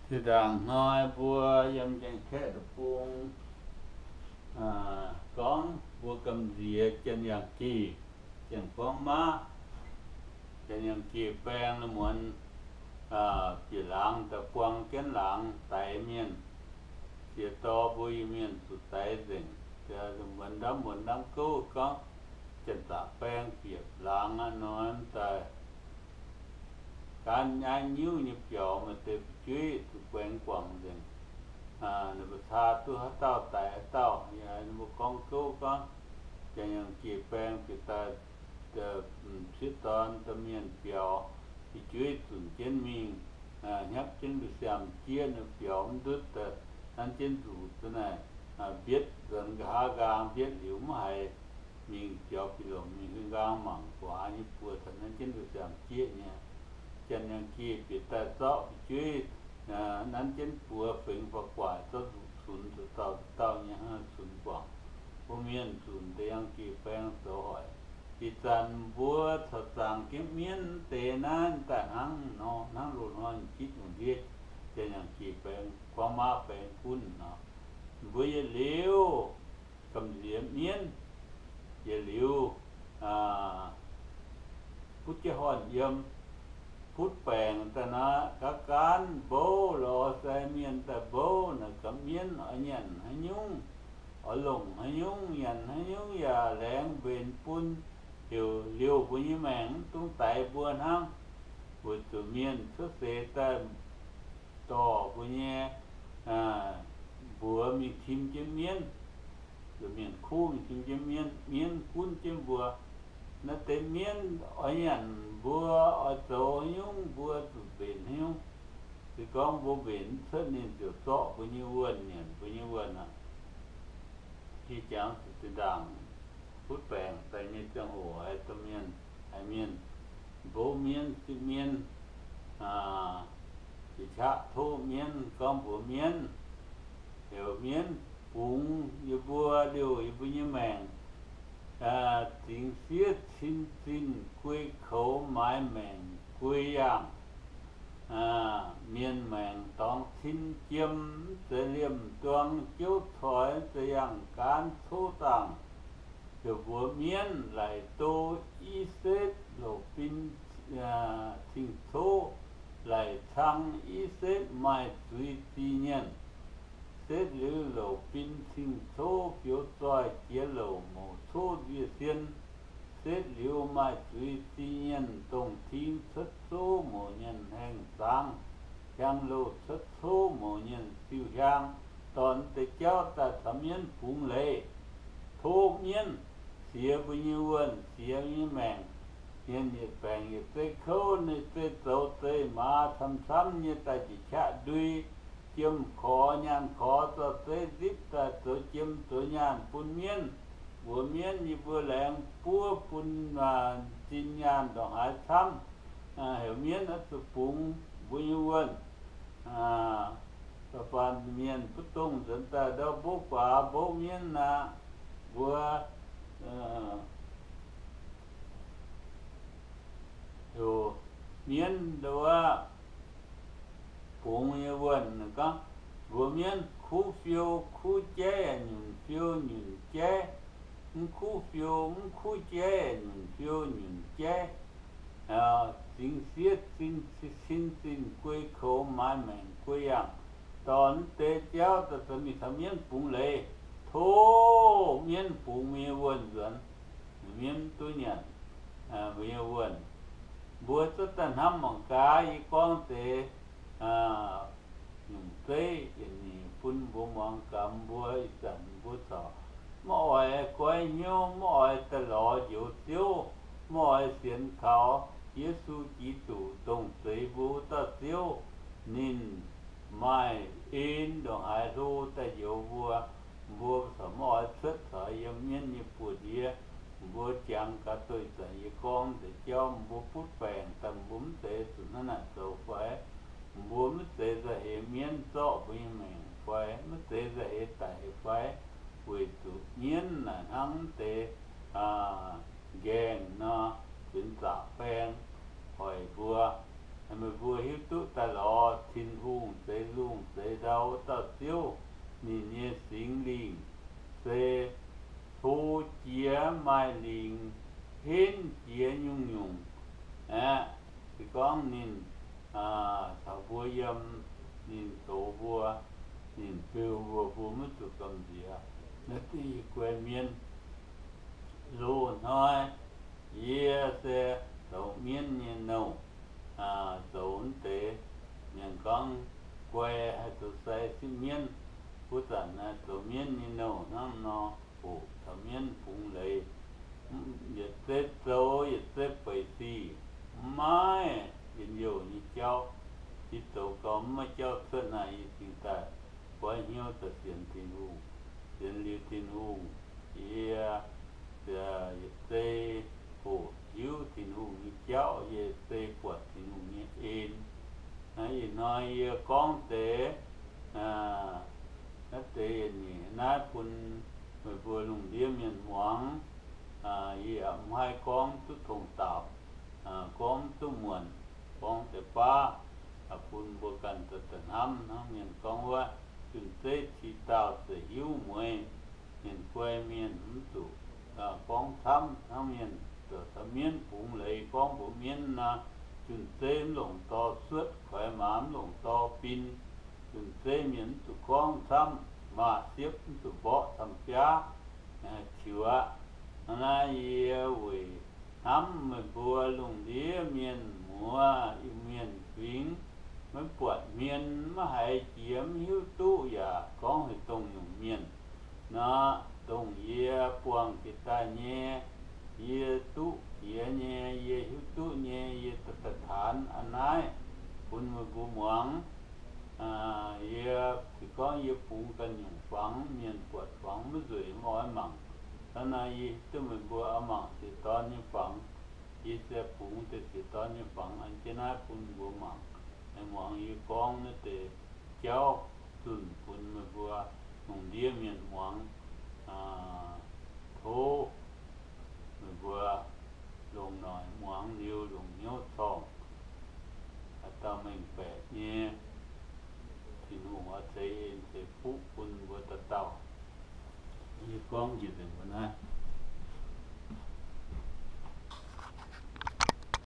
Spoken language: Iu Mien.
Zinh ndaangc hnoi mbuo yiem Janx-Kaeqv deic-bung gorngv mbuo gamh nziex Janx-Yangh Geh, Janx-Guangv Maqv, Janx-Yangh Geh baeng muonz, bieqc laangz daaih buang jienv laangz daix mienh, ziex dorh mbuo Iu-Mienh zuqc daix nzengc. Muonz ndamv muonz ndamv gouv gorngv, janx-zaqc baeng bieqc laangz aqv nor, daaih gaanv nyaiv nyiuv nyei biaux maaih deix fu'jueiv zuqc guaengx guangc nzengc. Ninh mbuo caa duqv haaix dauh daix haaix dauh. Yaac ninh mbuo gorngv gouv gorngv, Janx-Yangh Geh baeng bieqc daaih sieqv dorn dorh mienh biaux, fu'jueiv zunc jienv mingh, hnyapv jienv siam-jieqv, ninh biaux mv ndutv daaih, nanv jienv nzuqc za'naaic, mbietv nzuonx nqa'haav nqaang, mbietv liuz mv haiz, mingh biaux bic lomc mingh, huin nqaang mangc gu'nguaaz nyei buoz caux nanv jienv siam-jieqv nyei. Janx-Yangh Geh bieqc daaih zorqv fu'jueiv, nanv jienv buoz fengx fa'guaaic zorqv nzuqc cunx, zuqc dauh dauh nyei cunx guangc. Mbuo mienh zunc deix Yangh Geh baeng zoux hoic. Ih zanc mbuo corc zaangc jienv mienv deix naaiv daaih hnangv nor, hnangv loz-hnoi m'jitv lungh ndiev, Janx-Yangh Geh baeng, Guangv Maqv baeng gunv nor, mbuo yietc liuz gamh nziex mienv, yietc liuz butv jienv horngh yiem, butv baengc daaih nor, gaanv gaanv mbouv lorz sai mienh daaih mbouv naaic, gapv mienv oix nyanc haaix nyungc, oix longc haaix nyungc, nyanc haaix nyungc yaac laengz mbenc bun, heuc liouh mbuo nyei maengc mv dungx daix mbuo hnangv, weic zuqc mienh cuotv seix daaih dorh mbuo nyei mbuox mingh tim jienv mienv, mienh kuv mingh tim jienv mienv, mienv gunv jienv mbuo. Naaiv deix mienv oix nyanc mbuo, oix zoux haaix nyungc mbuo zuqc mbenc haaix nyungc. Se gorngv mbuo mbenc mv cuotv, ninh ziouc zorqv mbuo nyei wuonh, nyanc mbuo nyei wuonh aqv. Yie jangx zuqc zinh ndaangc butv baengc daaih nyei ziangh hoc haiz domh mienh, haiz mienh mbouv mienv, zipv mienv, ziqc qaqv tov mienv, gorngv mbuox mienv, heuc mienv bungx yie mbuo, liouh yie mbuo nyei maengc, zingx siev cin zinh guei koux, maaiz maengc guei yangh, mienh maengc dorngx cin jiem, mv zeiz liemh duang jouv coix, mv zeiz yangh gaanv cov dangh. Heuc mbuox mienv laic do i setv louc bin cing-cov, laic cang i setv maaih zuiz zih nyienh. Setv liuz louc bin cing-cov fioux zoih jiex louc mouc cov nzie sien. Setv liuz maaih zuiz zih nyienh dongh ting cuotv cov mouc nyienh haengh zangx, hiaang louh cuotv cov mouc nyienh siu hiaang. Dorh deix jauv daaih caux mienv bungx leiz. Tov mienv siex mbuo nyei wuonh, siex nyei maengc, hmien yietc baengc yietc zeiv kouv, ninh zeiv zoux zeiv maaz camv-camv nyei daaih jic qaqv ndui, jiem korx nyaanh korx zorqv zeiv nzipv daaih zoux jiem zoux nyaanh bun mienv. Mbuox mienv, yie mbuo laengz buov bun zinh nyaanh ndongc haaix camv. Heuc mienv oix zuqc bungx mbuo nyei wuonh. Baac mienh mbu'ndongx nzuonx daaih ndau mbouv guaax mbouv mienv aqv. Mbuo heuc mienv ndau wuov bungx nyei wuonh gorngv, mbuox mienv kuv fiou kuv jaiv, nyunc fiou nyunc jaiv, mv kuv fiou mv kuv jaiv, nyunc fiou nyunc jaiv, zingx siev cin zinh guei koux, maaiz maengc guei yangh. Dorh deix jauv daaih mingh caux mienv bungx leiz. Tov mienv bungx mbuo nyei wuonh nzuonx. Mienv duqv nyanc mbuo nyei wuonh. Mbuo zorqv daaih hnamv mangc gaax, yie gorngv deix nyungc zeiv yietc nyeic bun mbuo muangx gaax. Mbuo ih zanc mbuo corc maiv oix goiv hnyouv, maiv oix daaih lorz njoux Ziouv, maiv oix sienx kaux Yesu Giduc, dongh zeix mbuo wuov dauh Ziouv. Ninh maaih en ndongc haaix hlo daaih njoux mbuo. Mbuo corc maiv oix cuotv taux yiem mienv nyei buoz-ndiev. Mbuo jangx gaax doix-zanc yie gorngv deix jauv, mbuo butv baengc daaih mbuo mv zeiz zuqc hnangv naaic zoux fai? Mbuo mv zeiz nzauh heix mienv zorqv mbuo nyei maengc fai? Mv zeiz nzauh heix daic fai? Weic zuqc mienv naaic hnangv deix nqaengh nor, benx zaqc baeng hoic mbuo. Meih mbuo hiuv duqv daaih lorz Tin-Hungh zeix lungh zeix ndau wuov dauh Ziouv, ninh nyei Singx Lingh se to jiex maaih lingc, henv jiex nyungc-nyungc aqv. Se gorngv ninh taux mbuo yiem, ninh goux mbuo, ninh beu mbuo, mbuo maiv zuqc gamh nziex. Naaiv deix yie guai mienh, loz-hnoi yie se zoux mienv nyei nouh, zoux mv deix. Mienh gorngv guai haih zoux sai sipv mienv, wuov zanc naaiv zoux mienv nyei nouh hnangv nor, hoqc taux mienv bungx leiz. Yietc zeiv zoux yietc zeiv beic sic, maiv njien-youh nyei jauv. Yie zoux gau maiv maaih jauv cuotv naaic, yie cingx daaih goiv hnyouv daaih sienx Tin-Hungh. Sienx liuz Tin-Hungh, yie yietc zei hoqc hiuv Tin-Hungh nyei jauv, yie yietc zei buatc Tin-Hungh nyei en. Naaiv ih hnoi yie gorngv deix, naaiv deix nyei naaiv bun meih mbuo lungh ndiev mienh muangx. Yie yaac mv haih gorngv duqv tongx daapc, gorngv duqv muonc, gorngv deix baav bun mbuo ganh daaih hnamv hnangv mienh gorngv wuov, junh zeiv ti daauh ziouc hiuv mueiz. Mienh guai mienh mv zuqc gorngv camv hnangv mienh zoux taux mienv bungx leiz gorngv mbuox mienv nor, junh zeiv mv longc dorh suotv, koix maaz mv longc dorh bin. Junh zeiv mienh mv zuqc gorngv camv, maaz-siepv mv zuqc mborqv camv-biaav, tiux aqv. Hnangv naaiv yie weic hnamv meih mbuo lungh ndiev mienh muoz, Iu-Mienh fingx, maiv buatc hmien, maiv haiz jiex, mv hiuv duqv yaac gorngv haaix dongh nyungc mienh nor, dongh yie buangh jiex daaih nyei, yie duqv jiex nyei, yie hiuv duqv nyei, yie daaih taanx a'naaiv bun meih mbuo muangx. Yie se gorngv yie bungx ganh nyungc fangx, mienh buatc fangx maiv nzueic mv oix mangc. Hnangv naaiv yie duqv meih mbuo oix mangc ziex dorn nyei fangx. Yie se bungx deix ziex dorn nyei fangx an jienv naaiv bun mbuo mangc. Muangx yie gorngv naaiv deix jauv zunh bun meih mbuo lungh ndiev mienh muangx. Tov meih mbuo longc noic muangx liuz longc hnyouv corngh, haaix dauh mengh baeqc nyei, Tin-Hungh oix ceix en ceix fuqv bun mbuo dauh dauh. Yie gorngv njiec nzengc mbuo naaiv.